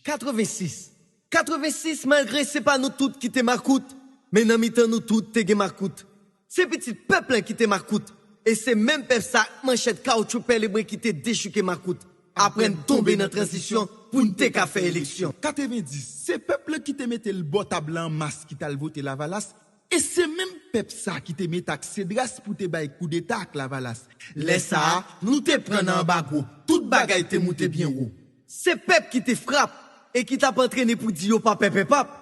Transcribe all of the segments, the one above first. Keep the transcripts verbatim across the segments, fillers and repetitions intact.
Katrevensis. Katrevensis, malgre se pa nou tout ki te makout, men nan mitan nou tout te gen makout. Se pitit pèp lan ki te makout. E se menm pèp sa ak manchèt kawotchou pèlebren ki te dechouke makout. Apre n tonbe nan tranzisyon pou n te ka fè eleksyon. Katrevendis, se pèp lan ki te mete l bò tab la an mas ki t al vote Lavalas. E se menm pèp sa ki te met ak Cedras pou te bay koudeta ak Lavalas. Lè sa a, nou te pran nan anbago, tout bagay te moute byen wo. Se pèp ki te frap e ki t ap antrene pou di yo pa pè pèp ap.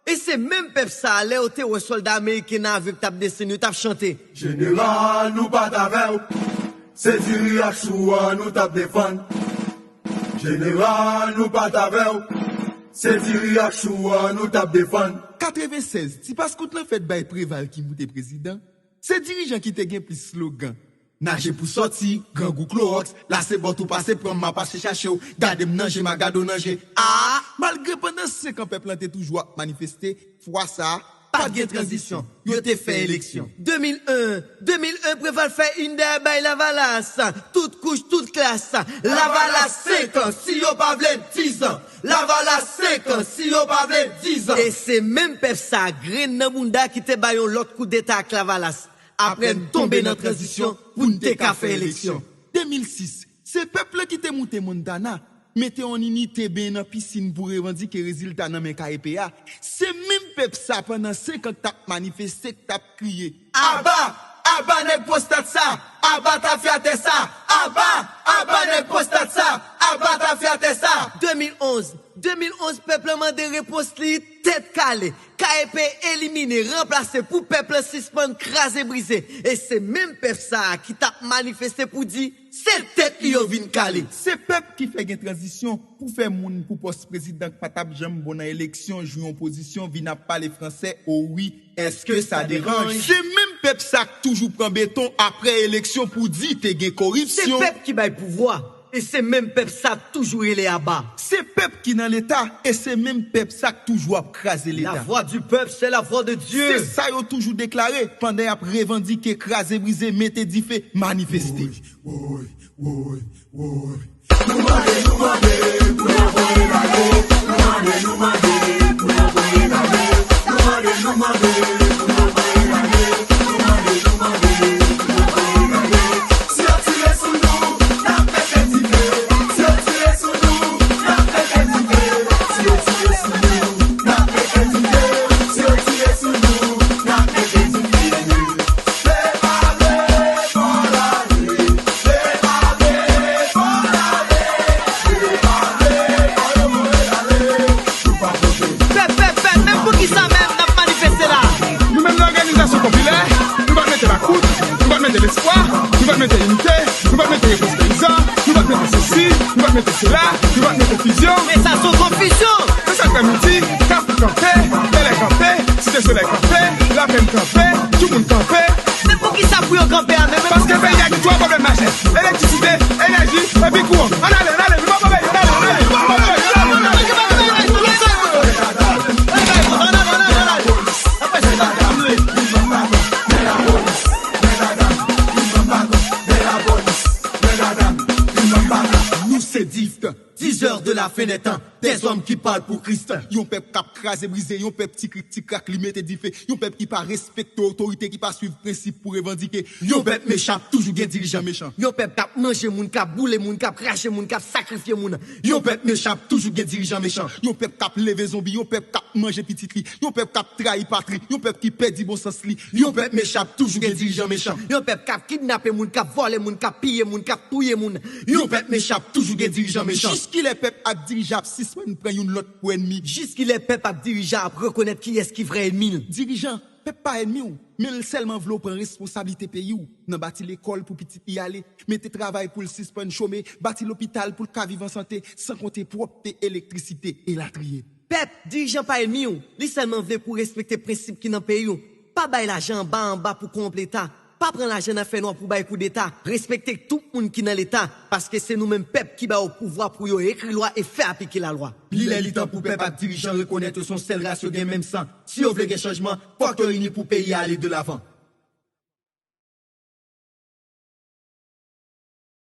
E se menm pèp sa a, lè yo te wè sòlda ameriken nan avyon k t ap desann yo, t ap chante. Jeneral, nou pa t avè w. Se diri ak chou an nou t ap defann. Jeneral, nou pa t avè w. Se diri ak chou an nou t ap defann. Katrevensèz, ti paskout lan fèt bay Preval ki moute prezidan. Se dirijan ki te gen plis slogan. Naje pou sòti, grangou klowòks, la se bòt ou pase pran m, m a pase chache w, gade m nan je, m a gade w nan je. A! Malgre pandan senk an pèp lan te toujou ap manifeste, fwa sa a, pa t gen tranzisyon. Yo te fè eleksyon. De mil en, de mil en, Preval fè in dèyè bay Lavalas. Tout kouch, tout klas. Lavalas senk an, si yo pa vle dizan. Lavalas senk an, si yo pa vle dizan. E se menm pèp sa, grenn nan bounda ki te bay yon lòt koudeta ak Lavalas. Apre n tonbe nan tranzisyon pou n te ka fè eleksyon. De mil sis, se pèp lan ki te moute Montana, mete yon inite benyen nan pisin pou revandike rezilta nan men K E P a. Se menm pèp sa pandan senk an k t ap manifeste, k t ap kriye. Aba! Aba nèg pwostat sa! Aba tafyatè sa! Aba! Aba nèg pwostat sa! Aba tafyatè sa! De mil onz, de mil onz, pèp lan mande repons li tèt kale. K E P elimine, ranplase pou pèp lan sispann kraze brize. E se menm pèp sa a ki t ap manifeste pou di se tèt li yo vin kale. Se pèp ki fè gen tranzisyon pou fè moun pou pòs prezidan k pa t ap janm bon nan eleksyon jwi yon pozisyon vin ap pale fransè, o wi, èske sa deranj? Se menm pèp sa k toujou pran beton apre eleksyon pou di te gen koripsyon. Se pèp ki bay pouvwa. E se menm pèp sa k toujou rele aba. Se pèp ki nan Leta, e se menm pèp sa k toujou ap kraze Leta. La voix du peuple, c'est la voix de Dieu. Se sa yo toujou deklare pandan y ap revandike, kraze brize, mete dife, manifeste. Woy, woy, woy, woy. Nou mande, nou mande pou yo voye l ale. Nou mande, nou mande pou yo voye l ale. Nou mande, nou mande pou yo voye l ale. Nou mande, nou mande pou yo voye l ale. Si yo tire sou nou, n ap mete dife. Si yo tire sou nou, n ap mete dife. Si yo tire sou nou, n ap mete dife. Si yo tire sou nou, n ap mete dife. Depale, fò l ale. Depale, fò l ale. Depale, fò yo voye l ale. Nou pa vote. Pèp, pèp, pèp, men poukisa menm n ap manifeste la? Nou menm nan òganizasyon popilè, nou pa mete lakout, nou pa mete lespwa, nou pa mete inite, nou pa mete repons peyizan, nou pa mete sesi, nou pa mete sela, nou pa mete fizyon. Men sa se yon konfizyon! Se sa k fè nou di, Kafou kanpe, Bèlè kanpe, Site Solèy kanpe, Lapenn kanpe, tout moun kanpe. Men poukisa pou yo kanpe a menm? Paske peyi a gen twa pwoblèm majè, elektrisite, enèji, epi kouran. Ann ale, ann ale, nou pa pran peyi, ann ale, ann ale, nou pa pran peyi, ann ale, ann ale. Nou se dift, dizè de la fen dè tan, dèzòm ki pale pou Kris. Yon pèp k ap kraze brize, yon pèp ti krik ti krak li mete dife, yon pèp ki pa respekte otorite, ki pa swiv prensip pou revandike. Yon pèp mechan ap toujou gen dirijan mechan. Yon pèp k ap manje moun, k ap boule moun, k ap krache moun, k ap sakrifye moun. Yon pèp mechan ap toujou gen dirijan mechan. Yon pèp k ap leve zonbi, yon pèp k ap manje pitit li, yon pèp k ap trayi patri, yon pèp ki pèdi bon sans li. Yon pèp mechan ap toujou gen dirijan mechan. Yon pèp k ap kidnape moun, k ap vòlè moun, k ap piye moun, k ap touye moun. Yon pèp mechan ap toujou gen dirijan mechan. Jiskilè pèp ak dirijan ap sispann pran youn lòt pou ènmi? Jiskilè pèp ak dirijan ap rekonèt kiyès ki vrè ènmi l? Dirijan, pèp pa ènmi w, men l sèlman vle w pran responsablite peyi w, nan bati lekòl pou pitit li ale, mete travay pou l sispann chome, bati lopital pou l ka viv an sante, san konte pwòpte, elektrisite, elatriye. Pèp, dirijan pa ènmi w, li sèlman vle pou w respekte prensip ki nan peyi w. Pa bay lajan anba anba pou kowonp Leta. Pa pran lajan nan fènwa pou bay koudeta. Respekte tout moun ki nan Leta, paske se nou menm pèp ki ba yo pouvwa pou yo ekri lwa e fè aplike lalwa. Li lè li tan pou pèp ak dirijan rekonèt yo se yon sèl ras, yo gen menm san. Si yo vle gen chanjman, fòk yo ini pou peyi a ale de lavan.